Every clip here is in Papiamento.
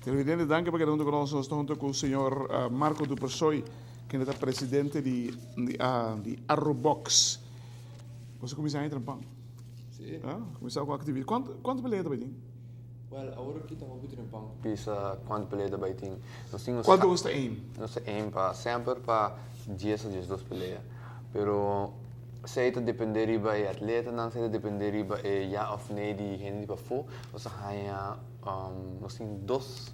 Televidente, danki pa keda huntu ku nos. Nos ta huntu ku señor Marco Dupersoy, kende ta presidente di di Arubox. Boso kuminsá aña trempan. Sí. Ah, kuminsá ku aktividat. Kuantu kuantu pelea ta bai tin? Wèl, awor aki ta hopi trempan ku bisa kuantu pelea ta bai tin. Nos tin nos Kuantu boso ta aim? Nos ta aim pa semper pa dies o diesdos pelea. Pero esei ta dependé riba e atletanan, esei ta dependé riba e ya òf nee di hende di pafó. Nos ta haña. Nos tin dos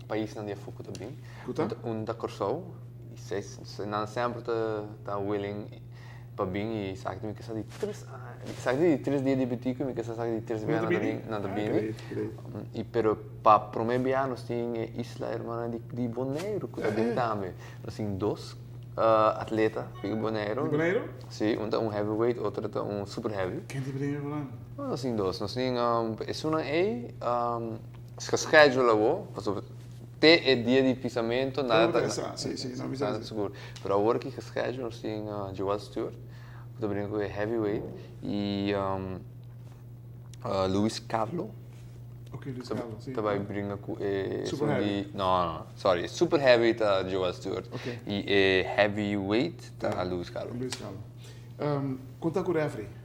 paisnan di afó ku ta bin. Ku ta? Un ta Kòrsou, i nan semper ta willing pa bin i esaki ta mi ke sa di tres aña, esaki ta di tres dia di betiku i mi ke sa esaki di tres bia nan ta bin, nan ta bini. I pero pa promé bia nos tin e isla hermana di Boneiru ku ta bin tambe. Nos tin dos atleta di Boneiru. Di Boneiru? Si, un ta un heavyweight, otro ta un super heavy. Ken ta bringa ku nan? Nos tin dos. Nos tin esunnan ei geschedule awor, pasobra te e dia di pisamento nada ta Si, si, nan bisa nada ta sigur. Pero awor ki geschedule nos tin Joel Stewart ku ta bringa ku e heavyweight i Luis Carlo. Ok, Luis Carlo, si. Ta bai bringa ku e Super heavy. No, no, sorry. Super heavy ta Joel Stewart. Ok. I e heavyweight ta Luis Carlo. Luis Carlo. Kon ta ku referee?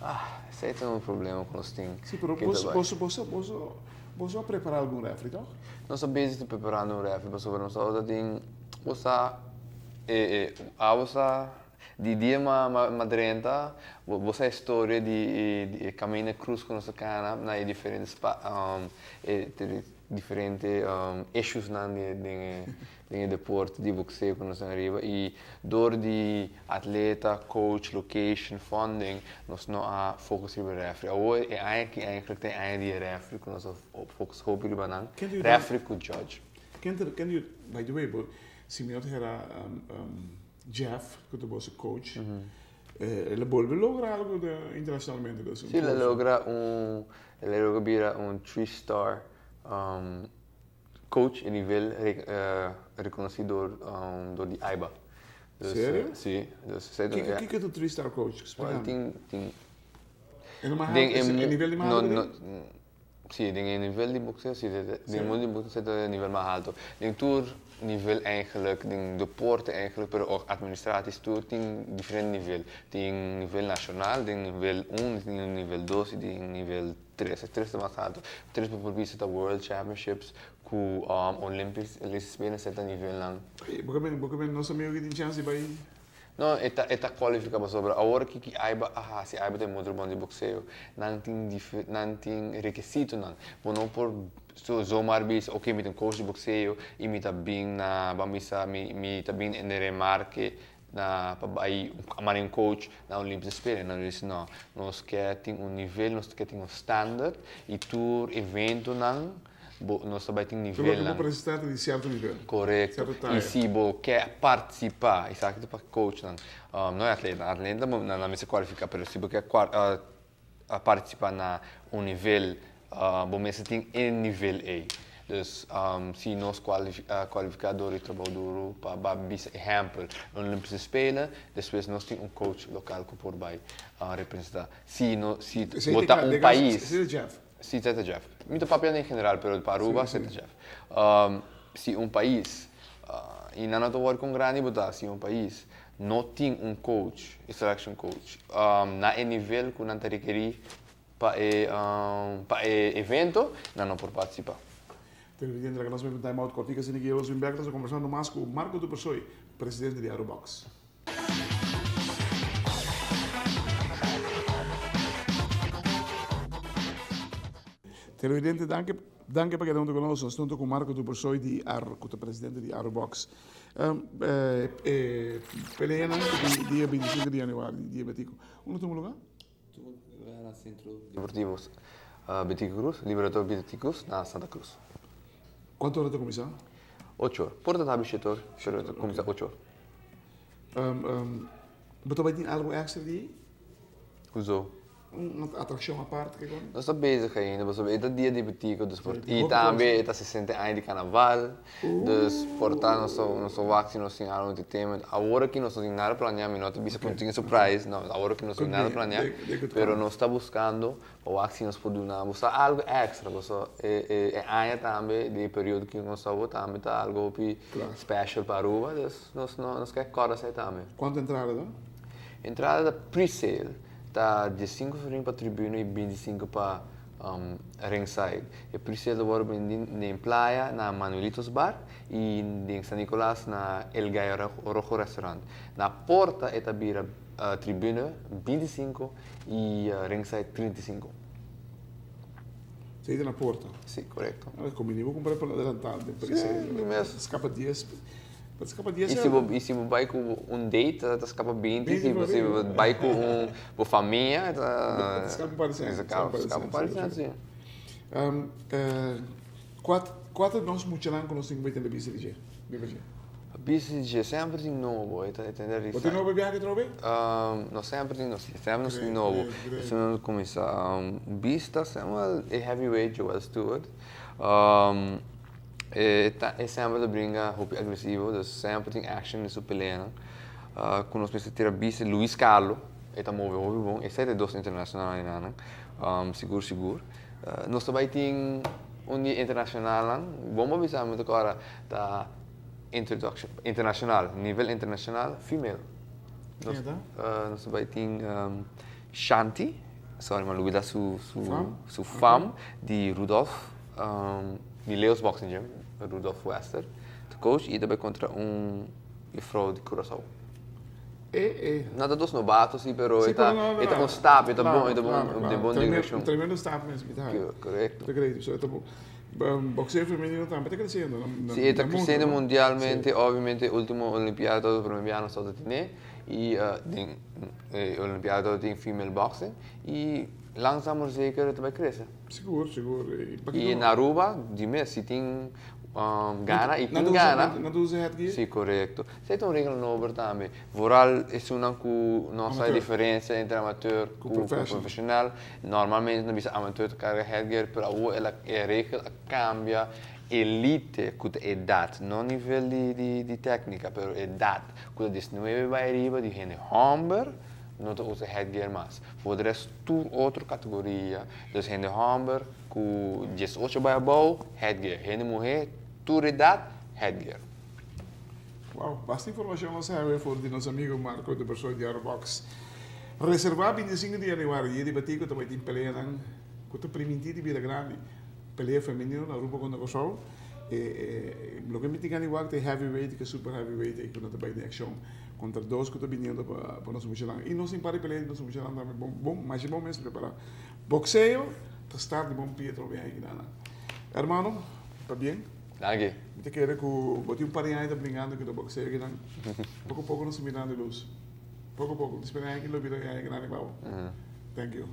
Ah, esei ta un problema ku nos tin. Si, pero boso, boso, boso, boso, boso a prepara algun referee, toch? Nos ta bezig ta preparando un referee pasobra nos tabata tin, bo sa, e, e, abo sa Di dia ma ma drenta, bo bo sa e storia di e di e caminda cruz cu nos a cana na e diferente spa e diferente issuesnan di den e den e deporte di boxeo cu nos tin ariba y door di atleta, coach, location, funding nos no a focus riba e referee. Awor e aña aki eigenlijk ta e aña di e referee cu nos a focus hopi riba nan, referee cu judge. Ken ta ken ta yuda, by the way bo si mi no ta hera Jeff, ku ta boso coach, el a bolbe logra algu internacionalmente dus? Si, el a logra un, el a logra bira un three star coach e nivel rekonosí dor dor di AIBA. Serio? Si, dus esei ta. Kiko kiko ta three star coach? Explika mi. Tin tin. E no mas alto, e nivel di mas alto ku tin? Sí, den e nivel di boxeo sí, den e mundo di boxeo ta e nivel mas alto. Den tur nivel eigenlijk, den deporte eigenlijk, pero ook administratisch tur tin diferente nivel. Tin nivel nacional, den nivel un, tin nivel dos y tin nivel tres. E tres ta mas alto. Tres bo por bisa ta World Championships cu Olympics, Olympische Spelen esei ta nivelnan. Bo ke men, bo ke men nos amigo aki tin chance di bai? No, e ta e ta cualifica pasobra awor ki ki Aiba a haci, Aiba ta e motor bon di boxeo, nan tin dife nan tin requisitonan. Bo no por so zomaar bisa ok mi ta un coach di boxeo y mi ta bin na ban bisa mi mi ta bin en remarke na pa bay manda un coach na Olympische Spelen. Nan lo bisa no, nos ke tin un nivel, nos ke tin un standard y tur eventonan Bo nos ta bai tin Tur loke bo nivelnan. presentá ta di sierto nivel. Korekto. Sierto I taya. si bo ke partisipá, esaki ta pa coachnan, no e atletan, atletan bo nan mester kualifiká, pero si bo ke partisipá na un nivel, bo mester tin e nivel ei. Dus si nos kualifiká dor di trabou duru pa bai bisa ehèmpel Olympische Spelen, despues nos tin un coach lokal ku por bai representá. Si no si Esei bo ta ta un e pais. Esei ta Jeff. Si ta Jeff. Mi ta papia den general pero pa Aruba si ta Jeff. Si un pais y nan no ta word con grandi bo ta si un pais no tin un coach, e selection coach, na e nivel cu nan ta rekeri pa e pa e evento nan no por participa. Televidente laga nos mester un time out cortico asina ki nos bin bek nos ta conversando mas cu Marco Dupersoy, presidente di Arubox. Televidente danki danki pa keda huntu ku nos. Nos ta huntu ku Marco Dupersoy di Ar ku ta presidente di Arubox. E peleanan di dia bintisinko di januari di dia Betico. Unda tuma luga? Tuma luga na Centro Deportivo Betico Cruz, Liberador Betico Cruz na Santa Cruz. Kuantu ora ta kuminsá? Ocho or. Por ta tabi shete or, pero ta kuminsá ocho or. Bo ta bai tin algu extra di ei? Hoezo? Un atraccion apart ke kon? Nos ta bezig ainda pasobra e ta dia di Betico dus por y tambe e ta 60 aña di carnaval dus por ta nos ta nos ta wak si nos tin algo entertainment. Awor aki nos no tin nada planea mi no ta bisa cu tin surprise no awor aki nos no tin nada planea pero nos ta buscando pa wak si nos por duna bo sa algo extra pasobra e aña tambe di e periodo cu nos ta awor tambe ta algo hopi special pa Aruba dus nos nos ke corda esey tambe. Cuanto entrada ta? Entrada ta pre-sale. Ta diesinku florin pa tribuna i bintisinko pa ringside. E presale ta wòrdu bendí den Playa na Manuelitos Bar i den San Nicolas na El Gallo Rojo Restaurant. Na porta e ta bira tribuna bintisinko i ringside 35. Esei ta na porta? Si, korekto. Kombiní bo kumpra por adelantá den presale. Si, mi mes. Skapa dies. Ta skapa dies I si bo, i si bo bai ku un date ta skapa binti, si bo si bo bai ku un bo famia ta Ta skapa un par di sènt. Ta skapa un par di sènt, si. Kua kua ta nos muchanan ku nos tin ku bai tende bista di dje? Riba dje. Bista di dje semper tin nobo, e ta e ta Bo tin nobo biaha atrobe? No semper tin, semper nos tin nobo. Esei nos kuminsá bista semper e heavyweight Joel Stewart. E ta e semper ta bringa hopi agresivo, dus semper tin action den su peleanan. Ku nos mester tira bista Luis Carlo, e ta move hopi bon, esei ta e dos internacionalnan enanan, sigur sigur. Nos ta bai tin un di e internacionalnan, bon pa bisa mi ta kòrda ta introduction, internacional, nivel internacional, female. Ken e ta? Nos ta bai tin Shanti, sorry mi a lubida su su fam, di Rudolf. Di Leo's Boxing Gym, Rudolf Wester, ta coach y ta bay contra un juffrouw di Curaçao. No ta dos nobato si, pero e ta e ta un stap, e ta bon, e ta bon, den bon direccion. Un tremendo stap mes mi ta haña. Correcto. Ta great. So e ta boxeo femenino tambe ta creciendo na mundo. Si, e ta creciendo mundialmente, obviamente ultimo olimpiada todo prome biaha nos tabata tene y den e olimpiada tabata tin female boxing y langzaam maar zeker e ta bay crece. Sigur, sigur. I na Aruba, di mes, si tin gana i tin gana. Nan ta usa headgear? Si, korekto. Esei ta un regla nober tambe. Vooral esunnan ku no sa e diferensia entre amateur ku profeshonal. Normalmente nan bisa amateur ta karga headgear, pero awor e regel a kambia. Elite ku ta edat, no nivel di teknika, pero edat ku ta diesnuebe bai ariba di hende hòmber no ta usa headgear mas. For de rest tur otro categoria, dus hende homber cu 18 bay abou, headgear, hende muher tur edad, headgear. Wow, basta informacion nos hawe for di nos amigo Marco de Persoy di Aerobox. Reserva 25 di januari, dia di Batico, ta bay tin peleanan cu ta priminti di bira grandi. Pelea femenino na Aruba contra Curaçao. E loke mi tin gana di wak ta e heavyweight cu e super heavyweight ey cu nan ta bay den accion contra dos cu ta biniendo pa nos muchanan. Y nos tin par di pelea di nos muchanan tambe bon, bon, masha bon mes prepara. Boxeo ta start di bon pia trobe aña kinan. Hermano, pabien. Danki. Mi ta kere cu bo tin un par di aña ta bringando cu ta boxeo kinan. Poco poco nos ta mirando e luz. Poco poco. Mi spera aña ki lo bira e aña grandi pa bo. Thank you.